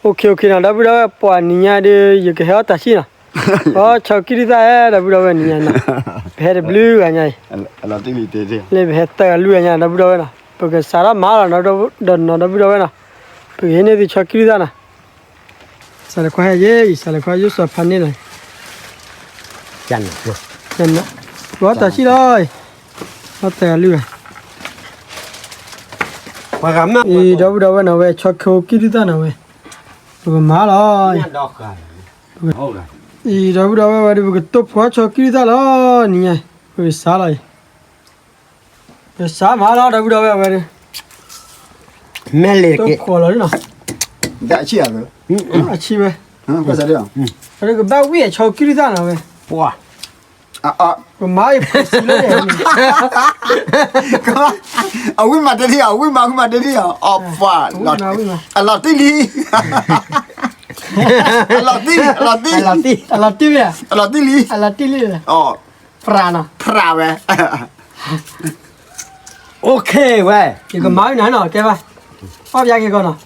အိၣ်ခ့အိၣ်ခ့နီၤ ဒီပုၢ်ဒီဝဲၢ် ပှၤနံၤညါဒီး ယကဟဲအီၣ်တၢ်ဆံၣ်နီၤ, အီၣ်ဆီကံၢ်ဒုၣ်သၣ်ဧါ ဒီပုၢ်ဒီဝဲၢ် နံၤညါနီၤ, ပဟဲတဘျုးဂၤညါအံၤ, လၢပဟဲတၢ်ဂၤလွံၢ်ဂၤညါ ဒီပုၢ်ဒီဝဲၢ်နီၤ, ပကစးထီၣ်မၤလီၤနီၤ ဒီးနီၤ ဒီပုၢ်ဒီဝဲၢ်နီၤ, ပကဟံးန့ၢ်သုဆီကံၢ်ဒုၣ်သၣ်နီၤ, စးလၢခွါဟဲယဲအံၤ စးလၢခွါယိၣ်စီၤဖးန့ၣ်လီၤ, ပှၤတၢ်ဆံၣ်လီၤ, အီၣ်တၢ်ဂၤလွံၢ်ဂၤ အံၤ ဒီပုၢ်ဒီဝဲၢ်နီၤ ဝဲဆီကံၢ်ဒုၣ်သၣ်နီၤဝဲ, ပကမၤလီၤ, အံၤ ဒီပုၢ်ဒီဝဲၢ်ဝဲဒီး ပကတိၢ်ဖှီၣ်ဆီကံၢ်ဒုၣ်သၣ်လီၤ, နံၤညါ ပကစးလီၤအံၤ, ပကစးမၤလီၤ ဒီပုၢ်ဒီဝဲၢ်ဝဲဒီး, မ့ၢ်လ့ၤက့ၤ တိၢ်ဖှီၣ်လီၤနီၤ, အဆံၣ်ဝဲ, အဆံၣ်ဝဲ, ဝဲဒီးကဘၣ်ဝံၣ်အဆီကံၢ်ဒုၣ်သၣ်နီၤဝဲ, ပှၤ ကမၤအံၤ ဖှီၣ်စံးလၢန့ၣ်, အဝံၣ်မးတထံၣ်အီၤ ဝံၣ်မး ဝံၣ်မးတထံၣ်အီၤ အီၣ်ပှၤ, အလီၤတံၢ်လံ, အလီၤတံၢ် အလီၤတံၢ်, အလီၤတံၢ်လံ, အလီၤတံၢ်လံ, အီၣ် ပြးနီၤ, ပြးဝဲ, အိၣ်ခ့ဝဲ, ယကမၤဝံၣ်နၤနီၤ တဲဘၣ်, အီၣ်ပျါက့ၤကီးနီၤ,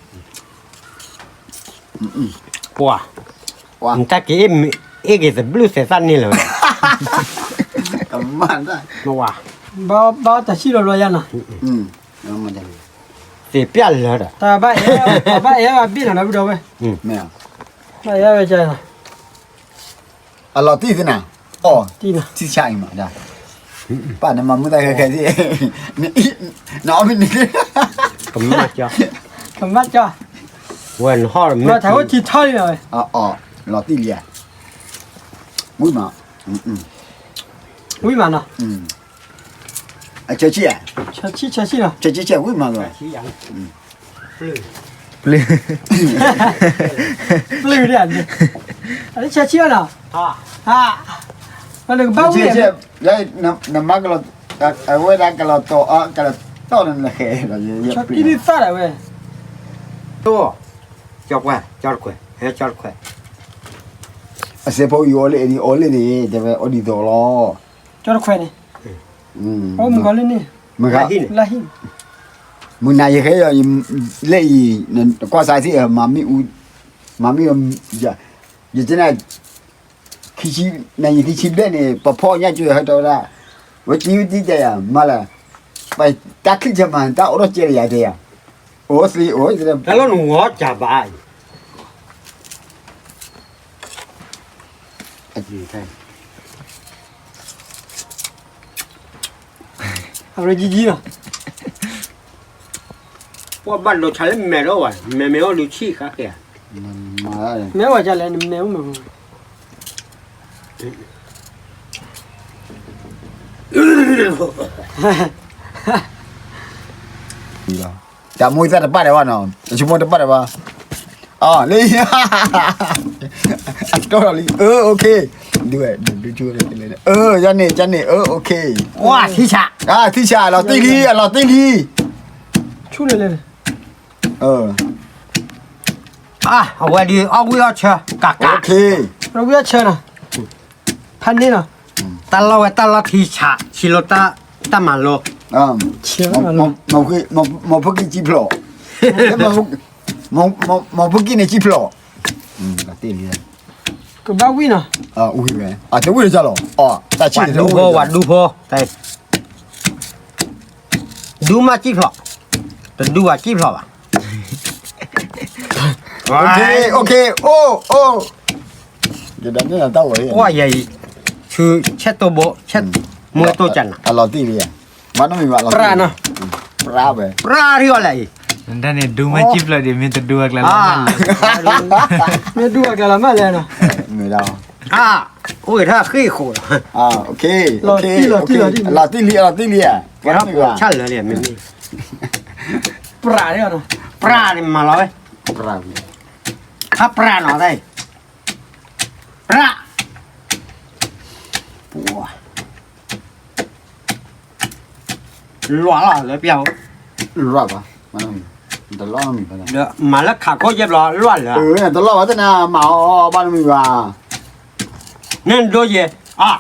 ပှၤ နတၢ်က့ၤအ့ၣ်က့ၤသဘျုၣ်သဲးသၣ်န့ၣ်လီၤ, ဘၣ်တၢ်ဆံၣ်လီၤလီၤယါနီၤ, သ့ၣ်ပျၢ်လၢာ်ဒီး တၢ်ဘၣ်အဲၣ်ဘၣ်ဘ့ၣ်နီၤ ဒီပုၢ်ဒီဝဲၢ်, ဘၣ်အဲၣ်ဝဲကနီၤ အလီၤတံၢ်သ့နၤ, အီၣ်, ထံဆးအံၤမးဒၣ်, ပၢ်နမၤမုၢ်သၣ်ခဲခဲသ့, နအီၣ်မ့ၢ်န့ၣ်, ကမၣ်ကၠီ, ကမၣ်ကၠီ, ဝဲနဟီၣ်မ့ၢ်ထံထီၣ်လံ, အီၣ်, လီၤတံၢ်လံဧါ, ဝံၣ်မး, ဝံၣ်မးနီၤ, အဆၢဆံၣ်ဧါ, ဆၢဆံၣ်ဆၢဆံၣ်နီၤ, ဆၢဆံၣ်ဆၢဝံၣ်မး, ပျုၢ်, ပျုၢ်ဒၣ်, အဆၢဆံၣ်ဘၣ်နီၤ, နကဘၣ်ဝံၣ်, နမၤကလီၤ, အဝဲဒၣ်ကလီၤတီၤ, ကလီၤတီၤန့ၣ်လၢဃဲ, ဆီကံၢ်ဒုၣ်သၣ်ဒၣ်ဝဲ, ကၠီပှၢ်, ကၠီတခွဲး, ဟဲကၠီတခွဲး, အစဲးဖိအံၤအီၤလၢအံၤန့ၣ် အီၤလၢန့ၣ် တဲဝဲအီၤဒ်သိးလီၤ, ကၠီတခွဲးန့ၣ်, အိၣ်မုၢ်ဂီၤလၢန့ၣ်, မုၢ်ဂၤ, လၢဟံၣ်, မုၢ်နၤယဟဲယီၤ, လၢအံၤ, ကွၢ်စးသ့ၣ် မၤမ့ၢ်အူ, မၤမ့ၢ်အူ, ယတဲနၤ, ခံဆံ, နယခံဆံဘျဲၣ်န့ၣ် ပဖီညၣ်ကၠိဟဲတီဝဲဒၣ်, ဝဲတံၤဝဲတံၤတဲယၤ မၤလၢ, ပတၢ်ချံၣ်ကမၤ တၢ်အိၣ်ထီၣ်ကဲလၢယၤတဲယၤ, အိၣ်သ့အိၣ်, တၢ်လီၤနဝီၤကၢ်ဘၣ်အံၤ အရကံကံလီၤ, ပှၤဘၣ်ဒိးဆါလၢမဲာ်ဒီးဝဲ, မဲာ်မ့ၢ်အီၣ်ဒုးဆံၣ်ဃါဃဲ, မ့ၢ်ဝဲဒ်လဲၣ် နမဲာ်အိၣ်မ့ၢ်, တၢ်မိၢ်သၣ်တပာ်ဒဲးဘၣ်နီၤ, အဆိကမိၣ်တပာ်ဒဲးဘၣ်, အီၤလံ, အကတီၢ်လီၤလံ, အၢ okay, ဒုးဝဲ, ဒုးကၠိလဲၣ်, အၢ ယၤန့ၣ် ယၤန့ၣ် အၢ okay, ဝါ ထံဆး, ထံဆး အလီၤတံၢ်လံ အလီၤတံၢ်လံ, ဆူၣ်န့ၣ်လဲၣ်, အဝဲဒုးအီၣ်ဝံၣ်အီၣ်ဆၢ ကးကး, အီၣ်ဝံၣ်အီၣ်ဆၢနီၤ, ဖးန့ၣ်နီၤ, တၢ်လီၢ်ဝဲတၢ်လီၢ်ထံဆး ဆံးလိာ်တၢ်မၤလိ, မိၢ်ဖိကံၢ်ကံဖျိး, မိၢ်ဖိကံၢ်န့ၣ်ကံဖျိး, ကဘၣ်ဝံၣ်နီၤ, ဝံၣ်ဝဲ, တဝံၣ်လၢလီၤ, တၢ်ဆံၣ်တဝံၣ်လၢ, ဝၤဒူဖိ, ဒူမးကံဖျိး, တဒူဝဲကံဖျိးဘၣ်, okay, okay, အိၣ်, အိၣ်, ယဲအံၤ, ဆူဆဲးတိဘိ, ဆဲး, မူတိကနၤ, အလီၤတံၢ်လံ, မ့ၢ်နီၤ, ပြးနီၤ, ပြးဝဲ, ပြးထံအီၤလဲၣ်အံၤ, တၢ်န့ၣ်ဒူမးကံဖျိးဒံး မ့ၢ်တဒူအကျါလီၤ, မ့ၢ်ဒူအကျါလီၤမးလဲၣ်နီၤ, မ့ၢ်ဒၣ်, အိၣ်ဂ့ၤထီၣ်ဃ့ၢ်ဃိးလီၤ, အလီၤတံၢ်လံ အလီၤတံၢ်လံ, ဆၣ်လၢာ်လံ, ပြးန့ၣ်မၤလီၤဝဲ, ခါပြးနီၤတၢ်အံၤ, ပြး, လွးလီၤလၢပျၢ်, လွးဘၣ်, တလီၢ်မံၤဘၣ်, မၤလၢခးခိၣ်ယဲၢ်ဘျီလွးလၢ, တလီၢ်ဘၣ်သ့ၣ်နၤ မၤအီၤဘၣ်တမံၤဘၣ်, န့ၣ်ဒိယဲၢ်,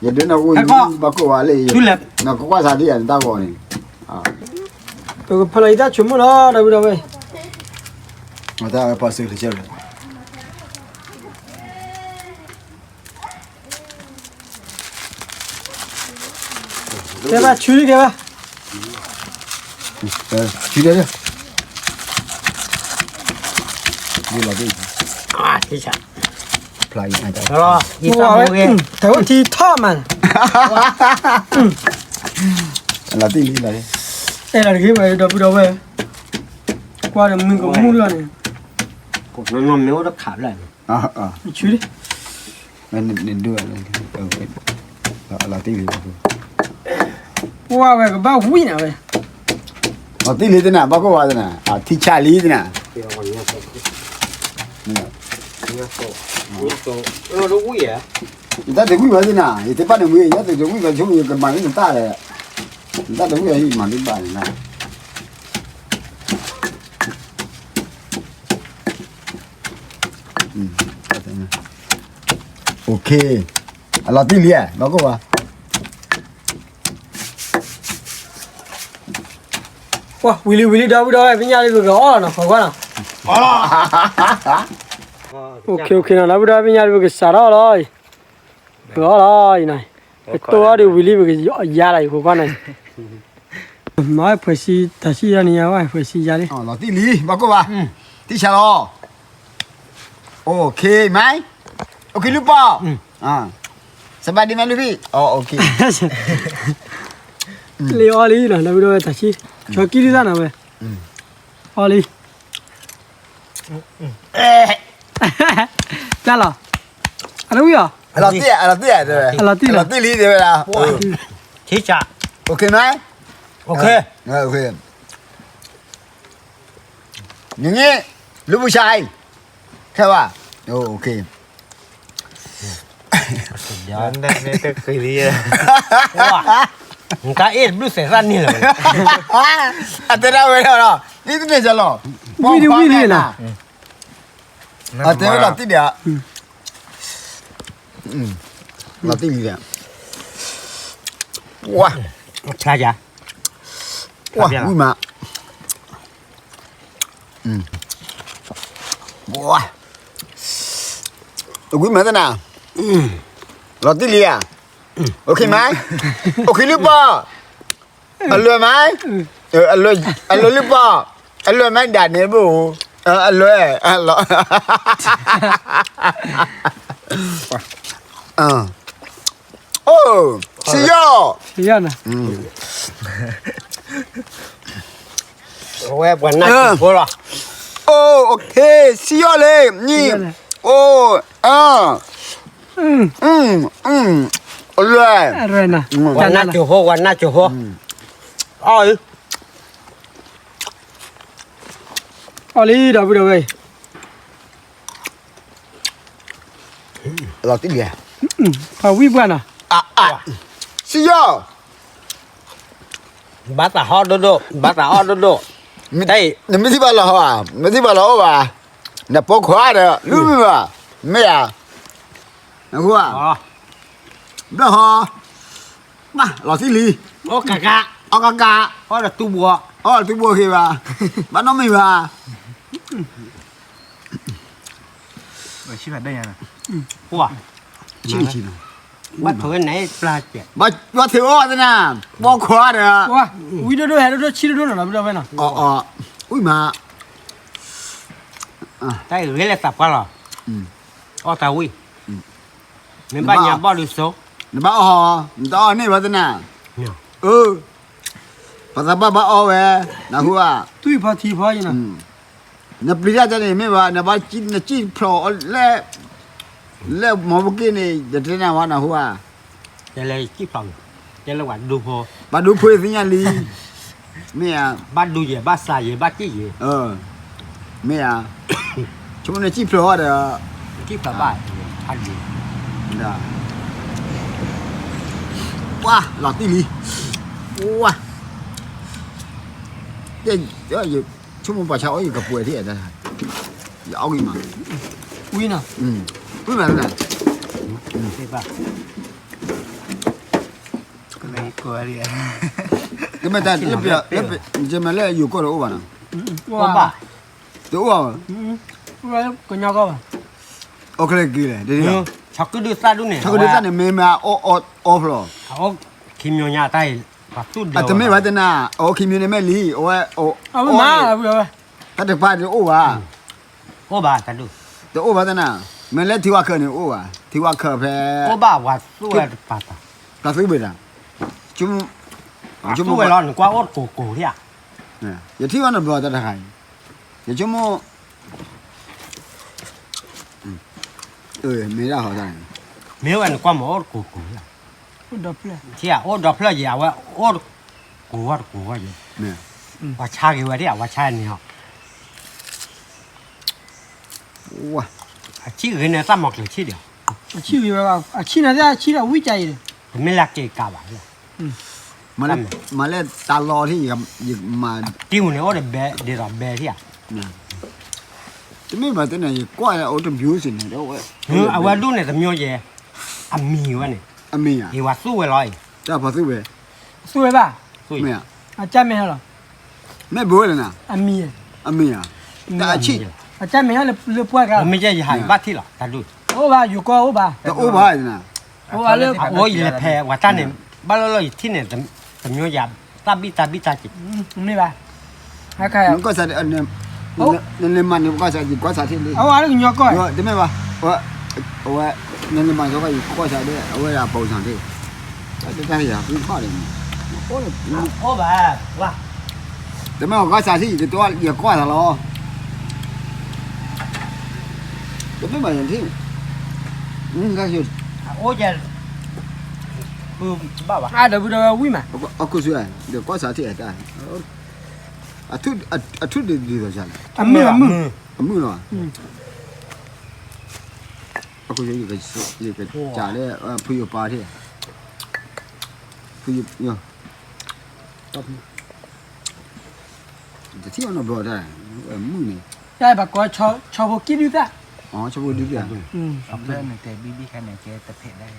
ယဒုးနၢ်ဟူဘၣ်ကိးဝဲလၢ, နကကွၢ်စးဒ်ယၤနတၢ်ဂီၤန့ၣ်, ပကဖီလီၤယတၢ်ဆိကမိၣ်လီၤ ဒီပုၢ်ဒီဝဲၢ်, မတၤဝဲပှၤစၢၤတကဲလၢ ကဲဘၣ်ဆူလံ ကဲဘၣ် ဆူလံ လီၤတံၢ် ဖျါအံၤ တၢ်ဝဲထံထီၣ်မး လီၤတံၢ်လံလီၤ အဲၣ်ဒိးတဂ့ၤဝဲ ဒီပုၢ်ဒီဝဲၢ် ကွၢ်ဒီးမုၢ်ကမူၣ်လီၤန့ၣ် နီၢ်မ့ၢ်အိၣ်တခးဖျၢၣ်န့ၣ် ဆူလံ နဒိၣ် လီၤတံၢ်လံ ပှၤဝဲကဘၣ်ဝံၣ်နၤဝဲ လီၤတံၢ်လံတနၤ ဘၣ်ကိၢ်ဝါတနၤ အထံဆးလံတနၤ ယတၢ်တဝံၣ်ဝဲသ့ၣ်နၤ ယတဘၣ်နဝံၣ် ယတဝံၣ်ဝဲဆိကမိၣ် ယကမၤလၢနတၢ်လဲၣ် နတၢ်တဝံၣ်ဝဲဟံၣ်မၤလၢဘၣ်န့ၣ်နၤ OK အလီၤတံၢ်လံဧါ ဘၣ်ကိၢ်ဝါ ဝံၤလံဝံၤလံ ဒီပုၢ်ဒီဝဲၢ် ပညၣ်လံ ပကအီၣ်လီၤနီၤ ခိးကွၢ်နီၤ OK OK နီၤ ဒီပုၢ်ဒီဝဲၢ် ပညၣ်လံ ပကစးထီၣ်လီၤ ပကအီၣ်လီၤအံၤနီၤ ပတိၢ်အီၣ်ဒံးဝံၤလံ ပကယါလီၤအံၤ ခိးကွၢ်နီၤ မၤဝဲဖှဲးစံတၢ်ဆံၣ်ယါန့ၣ် ယါဝဲဖှဲးစံယါလံ လီၤတံၢ်လံ ဘၣ်ကိၢ်ဘၣ် ထံဆးလီၤ OK မ့ၢ် OK လုၢ်ပီၢ် စဘၣ်ဒံးမ့ၢ်လုၢ်ဖံ OK လံအီၣ်လံနီၤ ဒီပုၢ်ဒီဝဲၢ် တၢ်ဆံၣ် ဆီကံၢ်ဒုၣ်သၣ်နီၤဝဲ အီၣ်လံ တၢ်လီၤ အတဝံၣ်အီၤ အလီၤတံၢ် အလီၤတံၢ် အလီၤတံၢ်လံ တဲဝဲဒၣ် OK မ့ၢ် OK နန့ၣ် လုၢ်ပူၤဆါအံၤ ခဲဘၣ် OK နတၢ်အ့ၣ်တဘျုး သဲးသၣ်န့ၣ်လီၤ အတဲဒၣ်ဝဲဒၣ်လီၤ နတန့ၢ်စၢၤလီၤ ဝံၣ်ဒံးဝံၣ်လံနီၤ အတဲဝဲလီၤတံၢ်ဒံး လီၤတံၢ်လံဒီး ဝါ ဝံၣ်မး ဝံၣ်မးသနၤ လီၤတံၢ်လံဧါ OK မ့ၢ် OK လုၢ်ပီၢ် အလွဲၢ်မး အလွဲၢ်လုၢ်ပီၢ် အလွဲၢ်မးဒၣ်န့ၣ်ဘိ အလွဲၢ် အိ စံယီၣ် အဝဲပှၤနၢ်ကၠိဖိလီၤ အိ OK စံယီၣ်လံ နံၣ် အိ အလွဲၢ် ပှၤနၢ်ကၠိဖိ ပှၤနၢ်ကၠိဖိ အီၣ်အီၤ အီၣ်လံ ဒီပုၢ်ဒီဝဲၢ်အံၤ လီၤတံၢ်လံ ပှၤဝံၣ်ပှၢ်နီၤ စံယီၣ် ဘၣ်သးဟီၣ်ဒိၣ်ဒိၣ် ဘၣ်သးအီၣ်ဒိၣ်ဒိၣ် တၢ်အံၤ နမ့ၢ်ထံၣ်ဘၣ်လီၤဟီၣ်ဘၣ် မ့ၢ်ထံၣ်ဘၣ်လီၤဟီၣ်ဘၣ် နပိာ်ခွါဒီး လုၢ်မုာ်ဘၣ် မ့ၢ်ဧါ နဃိဧါ ဘျီၣ်ဟီ ဘၣ်လီၤတံၢ်လံ အီၣ်ကကး အီၣ်ဒီးတူၢ်ဘှီး အီၣ်ဒီးတူၢ်ဘှီးက့ၤဘၣ် ဘၣ်နီတမံၤဘၣ် ဘၣ်ထိၣ်ဝဲန့ၣ်ပျၢ်ကဲး ဘၣ်ထိၣ်အီၣ်သနၤ ပိာ်ခွါဒီး ဝံၣ်ဒိၣ်ဒိၣ်ဟဲဒိၣ်ဒိၣ်ဆံၣ်ဒိၣ်ဒိၣ်နီၤ လီၤဘျီဝဲနီၤ အီၣ် ဝံၣ်မး တၢ်အံၤဂ့ၤလၢသးပှၢ်လီၤ အီၣ်တၢ်ဝံၣ် မ့ၢ်ဘၣ်ညါဘီၣ်ဒုးစိ နဘၣ်အီၣ် နတအီၣ်န့ၢ်ဘၣ်သနၤ အၢ ပှၤသးပှၢ်ဘၣ်အီၣ်ဝဲ နဃိဧါ သွံၣ်ဖီထံဖီအံၤနီၤ နပျံၤတၢ်တၢ်န့ၣ်မ့ၢ်ဘၣ် နဘၣ်နစံၣ်ဖျိးအီၤလၢ လၢမီဘိက့ၢ်န့ၣ် ယတဲနၤဝဲနဃိဧါ တဲလၢစံၣ်ဖျိး တဲလၢပှၤဒူဖိ ပှၤဒူဖိသ့ၣ်ညါလံ မ့ၢ်ဧါ ဘၣ်ဒူယဲၢ် ဘၣ်စးယဲၢ် ဘၣ်စံၣ်ယဲၢ် မ့ၢ်ဧါ ဆိကမိၣ်န့ၣ်စံၣ်ဖျိးအီၤဒီး စံၣ်ဖျိးဘၣ် ဒ် ပှၢ်လီၤတံၢ်လံ ပှၢ် တဲ ယဆိကမိၣ်ပှၤဆါအီၣ်ယကပှဲၤထံၣ်အတၢ် ယအီၣ်ဝံၣ်မး ဝံၣ်နီၤ ဝံၣ်မးလၢနၤ ကမ့ၢ်တၢ်လၢပျၢၤ လၢပျၢၤ ယမ့ၢ်လၢယိၤကီၢ်တအိၣ်ဘၣ်နီၤ အိၣ်ဘၣ် တအိၣ်ဘၣ် ကညီကီၢ်ဘၣ်, အိၣ်ချ့က့ၤလဲၣ်, ဆီကဒုၣ်သၣ်ဒူၣ်န့ၣ်, ဆီကဒုၣ်သၣ်န့ၣ် မ့ၢ်မ့ၢ်အအိၣ်အီဖျိ, အအိၣ်ခံမျိုးညါတၢ်အံၤ, ပှၤသူၣ်ဒၢဝဲ, အတမ့ၢ်ဘၣ်သနာ်, အအိၣ်ခံမျိုးန့ၣ်မ့ၢ်လံ, အဝဲ, တၢ်တပၤတအိၣ်ဘၣ်, အိၣ်ဘၣ်, တအိၣ်ဘၣ်သနာ်, မ့ၢ်လၢထံဝါခၢၣ်န့ၣ်အိၣ်ဘၣ်, ထံဝါခၢၣ်ဖဲ, အိၣ်ဘၣ်ပှၤသူၣ်ဝဲတပၤတၢ်, ပှၤသူၣ်ဝဲဒၣ်, ဆိကမိၣ်, ပှၤသူၣ်ဝဲလီၤ နကွၢ်အိၣ်တကိးကိးလံဧါ, ယထံၣ်ဘၣ်နဘျီတၢ်တခါအံၤ, ယဆိကမိၣ် မ့ၢ်ဒၣ်ဟီတၢ်န့ၣ်, မ့ၢ်ဝဲနကွၢ်မ့ၢ်အိၣ်တကိးကိးလံ, အိၣ်ဒီဖျၢၣ်ယံၤ အဝဲအိၣ်တကိးဝဲတကိးဝဲယံၤ, ပှၤဆါက့ၤဝဲဒၣ် ပှၤဆါန့ၣ်ဟီ, အဆံၣ်ဂ့ၤန့ၣ် သၣ်မီၤကျၢၤဆံၣ်ဒီး, အဆံၣ်ဂ့ၤဝဲ, အဆံၣ်န့ၣ်သ့ၣ်ဆံၣ်ဒီးဝံၣ်ကါအံၤ, တမ့ၢ်လၢက့ၤကးဘၣ်, မၤလၢတၢ်လီၤထံၣ်, ယမၤ, တံၢ်ပူၤန့ၣ်အိၣ်ဒီးဘဲ, ဒ်သိးဘဲထံၣ်ဧါ, တမ့ၢ်ဘၣ်သ့ၣ်န့ၣ် ယကွၢ်အိၣ်တမျိုးစ့ၢ်န့ၣ်, အဝဲဒူၣ်န့ၣ်တမျိုးယဲၢ်, အမံၤဝဲန့ၣ်, အမံၤဧါ, ယဝဲသူၣ်ဝဲလီၤအံၤ, တၢ်ဖီသူၣ်ဝဲ, သူၣ်ဝဲဘၣ်, မ့ၢ်ဧါ, အကၢ်မဲာ်ဟဲလီၤ, မ့ၢ်ဘၣ်ဝဲလဲၣ်နၤ, အမံၤ, အမံၤဧါ, တၢ်အဆံၣ်, အကၢ်မဲာ်ဟဲလၢပှၢ်ကျါ, မ့ၢ်ယဲယဟးဘၣ်ထံၣ်လီၤ, တၢ်ဒူၣ်, အိၣ်ဘၣ် ယိၤကီၢ်အိၣ်ဘၣ်, တအိၣ်ဘၣ်နၤ, အိၣ်ဘၣ်လၢ, အအိၣ်ယလဲၤဖဲဝဲတၢ်န့ၣ်, ဘၣ်လီၤလီၤယထံၣ်န့ၣ်, တမျိုးယၤ, တၢ်ဘံၣ်တၢ်ဘံၣ်တၢ်က့ၤ, မ့ၢ်ဘၣ်, နကီၢ်စး, နလဲၤမၤန့ၣ် ပကီၢ်စး, ယကီၢ်စးထံၣ်လံ, အဝဲလၢကညီကီၢ်, တမ့ၢ်ဘၣ်, အဝဲ, နလဲၤမၤန့ၣ် ယကီၢ်စးဒ် အဝဲဒၣ်ပိာ်စၢ်ထံၣ်, တၢ်တၢ်ယၤဃုခီၣ်န့ၣ်, အိၣ်ဘၣ်, တမ့ၢ်ဘၣ်ကီၢ်စးထံၣ် ယကကွၢ်သးလီၤ, တမ့ၢ်ဘၣ်ယထံၣ်, အိၣ်ကဲ, ဘၣ်ဘၣ်, အဒီပုၢ်ဒီဝဲၢ်ဝံၣ်မး, အခိၣ်ဆူ, ဒီးကီၢ်စးထံၣ်အတၢ်, အထူၣ်ဒ်သိးစးလဲၣ်, အမုၢ်, အမုၢ်လီၤ, အခိၣ်ဆူ, ယကစးလၢ ဖုယိၤပၤထံၣ်, ဖုယိၤ, တထံၣ်အီၤနီတဘျီတၢ်, မုၢ်န့ၣ်, တၢ်ဘၣ်ကိး, ဆီဖိကံၢ်ဒုၣ်သၣ်, ဆီဖိကံၢ်ဒုၣ်သၣ်, တၢ်ဒ်န့ၣ်,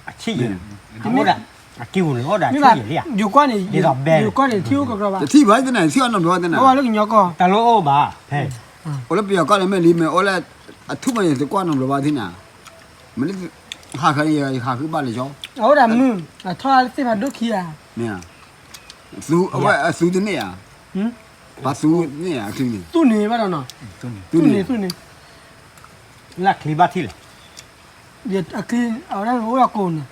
အဆံၣ်ယဲၢ်, အက့ၢ်ပူၤန့ၣ်အိၣ်ဒီးအဆံၣ်ယဲၢ်လံဧါ, ယိၤကီၢ်န့ၣ်, ယိၤကီၢ်န့ၣ်ထံၣ်အိၣ်ကကြၢးဘၣ်, တထံၣ်ဘၣ်သနာ်, ထံၣ်အီၤနီတဘျီသနာ်, အိၣ်လၢကညီကီၢ်, တၢ်လၢအိၣ်ဘၣ်, ဖဲ, အိၣ်လၢပယီၤကီၢ်န့ၣ်မ့ၢ်လံ မ့ၢ်အိၣ်လၢ, အထူၣ်မးန့ၣ် တကွၢ်နီတဘျီဘၣ်သနာ်, မ့ၢ်လၢ, ဟးဃၢန့ၣ် ယဟးဃုဘၣ်လၢကၠီ, အအိၣ်ဒီးမုၢ်, အထီၣ်သ့ၣ်ဖးဒိၣ်ခံဧါ, မ့ၢ်, အဝဲအသူတန့ၢ်ဧါ, ပှၤသူန့ၢ်ဧါ, သူန့ၢ်ဘၣ်ဒီးနီၤ, သူန့ၢ်, သူန့ၢ်, လၢချံဘၣ်ထံၣ်လဲၣ်, အချံ, အဝဲဒၣ်အိၣ်ဒီးကိးန့ၣ်,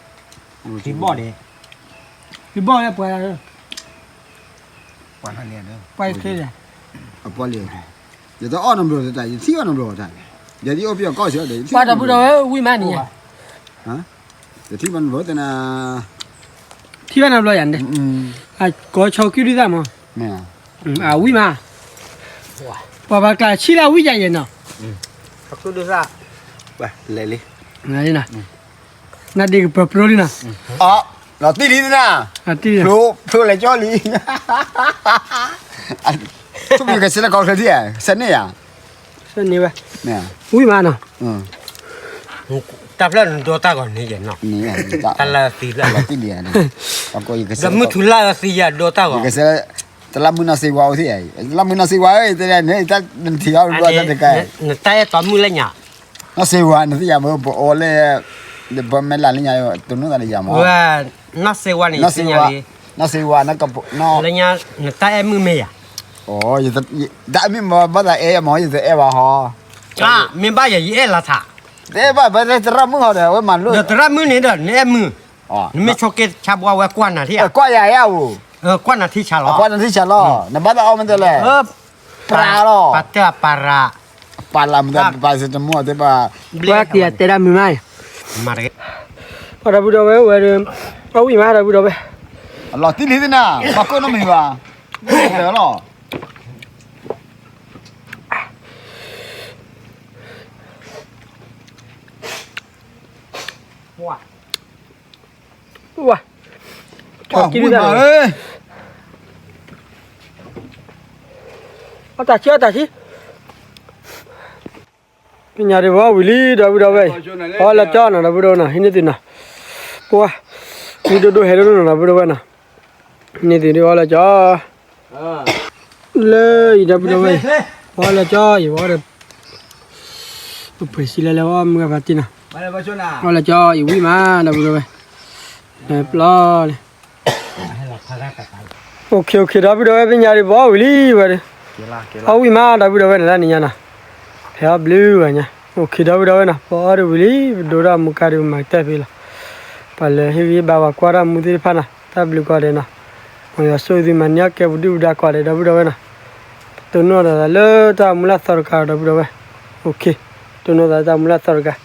ချံဘီၣ်ဒဲး, ချံဘီၣ်လၢပှၤ, ပှၤချ့, အပှၤလံ, ယတအီၣ်နီတဘျီတၢ်, ယထံၣ်အီၤနီတဘျီတၢ်, ယဒ်အိၣ်ပယီၤကီၢ်စ့ၢ်ဒီး ပှၤဒီပုၢ်ဒီဝဲၢ်ဝံၣ်မးန့ၣ်, ယထံၣ်ဘၣ်နီတဘျီသနာ်, ထံၣ်ဘၣ်နီတဘျီယၤန့ၣ်, ကိးဆီကံၢ်ဒုၣ်သၣ်မး, အဝံၣ်မး, ပှၤဘၣ်ကျါဆံၣ်လၢဝံၣ်ယၤယဲၢ်နီၤ, လဲၤလံ, နဒ်ကပၢၤပျိလံနီၤ, လီၤတံၢ်လံသနာ်, ဖျိလဲၤကၠီလံ, ထူၣ်ဖျိကဆဲးလၢကီၢ်ချၢထံၣ်ဧါ, ဆဲးန့ၢ်ဧါ, ဆဲးန့ၢ်ဝဲ, ဝံၣ်မးနီၤ, တၢ်ဖျၢၣ်နဒိတၢ်ဂီၤန့ၣ်ယဲၢ်နီၤ, တၢ်လၢသံဖျၢၣ်, ဒီးမုၢ်ထူလၢအသံယၤဒိတၢ်ဂီၤ, တလးမုၢ်နီၢ်စ့ဝါအိၣ်သ့ၣ်, တလးမုၢ်နီၢ်စ့ဝါဧၢ, တလးန့ၣ်, နထံၣ်အီၤတဘျီတၢ်တကါ, နတၢ်အဲၣ်တီမုၢ်လၢညါ, နီၢ်စ့ဝါ နသ့ၣ်ညါမ့ၢ် ပအီၤလၢ, ပမဲာ်လးလၢညါ, တနီၢ်သးန့ၣ်ယၤမး, နီၢ်စ့ဝါန့ၣ်, နီၢ်စ့ဝါ, နက, လၢညါ, နတၢ်အဲၣ်မုၢ်မ့ၢ်ယၤ, တၢ်အဲၣ်မုၢ်မ့ၢ်ဘၣ်သးအဲၣ်မး ယတအဲၣ်ဘၣ်ဟီ, မ့ၢ်ဘၣ်ယၤ ယအဲၣ်လီၤသး, တအဲၣ်ဘၣ် ပသရၣ်မုၣ်ဟီဒီး အဝဲမၤလိ, ဒီးသရၣ်မုၣ်န့ၣ်ဒီး နအဲၣ်မုၢ်, နမ့ၢ်ဆိးက့ဆါဘှါဝဲကွၢ်နၤထံၣ်ဧါ, ကွၢ်ယၤဧါဧိၤ, ကွၢ်နၤထံၣ်ဆါလီၤ, ကွၢ်နၤထံၣ်ဆါလီၤ, နဘၣ်သးအီၣ်မ့ၢ်တဲလဲၣ်, ပရၤလီၤ, ပှၤတၢ်ပရၤ, ပာ်လးမတၤ ပာ်စတမီၢ်သ့ၣ်ပှၤ, ပှၤက့ၤတဲဒၣ်မုာ်မး, ပှၤဒီပုၢ်ဒီဝဲၢ်ဝဲဒီး, အဝံၣ်မးဒီပုၢ်ဒီဝဲၢ်, အလီၤတံၢ်လံသနာ် ပှၤကိးနီတမံၤဘၣ်, လီၤ, ဝါ, အီၣ်တၢ်ဆံ, အီၣ်တၢ်ဆံ, ပညါဒံးဘၣ်ဝံၤလံ ဒီပုၢ်ဒီဝဲၢ်အံၤ, အီၣ်လၢကၠီနီၤ ဒီပုၢ်ဒီဝဲၢ်နီၤ ဟံးန့ၢ်သုနီၤ, ပှၤ, ဝံဒိၣ်ဒိၣ်ဟဲဒိၣ်ဒိၣ်နီၤ ဒီပုၢ်ဒီဝဲၢ်နီၤ, ဟံးန့ၢ်သုဒ်အီၣ်လၢကၠီ လၢအံၤ ဒီပုၢ်ဒီဝဲၢ်, ဝဲလၢကၠီအံၤ ဝဲဒီး ပပှ့ၤစံလၢလၢအီၣ်မုၢ်ဂၤဖးတံၢ်နီၤ, ဝဲလၢကၠီအံၤဝံၣ်မး ဒီပုၢ်ဒီဝဲၢ်, ပျီန့ၣ် OK OK ဒီပုၢ်ဒီဝဲၢ် ပညါဒံး ပအီၣ်ဝံၤလံဝဲဒီး, အီၣ်ဝံၣ်မး ဒီပုၢ်ဒီဝဲၢ်န့ၣ် တနံၤညါနီၤ, ဖဲအီၣ်ဘျုးဝဲညါ, OK ဒီပုၢ်ဒီဝဲၢ်နီၤ, ပအီၣ်ဒံးဝံၤလံ ပဒိတၢ်မူကါဒံး ပမၤကတၢၢ်ဖဲလီၤ, ပှၤလၢဟ့ၣ်ဂံၢ်ဟ့ၣ်ဘါပှၤကွၢ်တၢ်မူသ့ၣ်တဖၣ်နီၤ တၢ်ဘျုးကိးဂၤဒဲးနီၤ, မ်ယွၤဆိၣ်ဂ့ၤသုမၤန့ၢ်အီၣ်ကဲပဒုၣ်ပဒါကိးဂၤဒဲး ဒီပုၢ်ဒီဝဲၢ်နီၤ, ပတိၢ်နီၣ်သးလၢတၢ်မူလၢ်သီတကး ဒီပုၢ်ဒီဝဲၢ်, OK, တိၢ်နီၣ်သးလၢတၢ်မူလၢ်သီတကး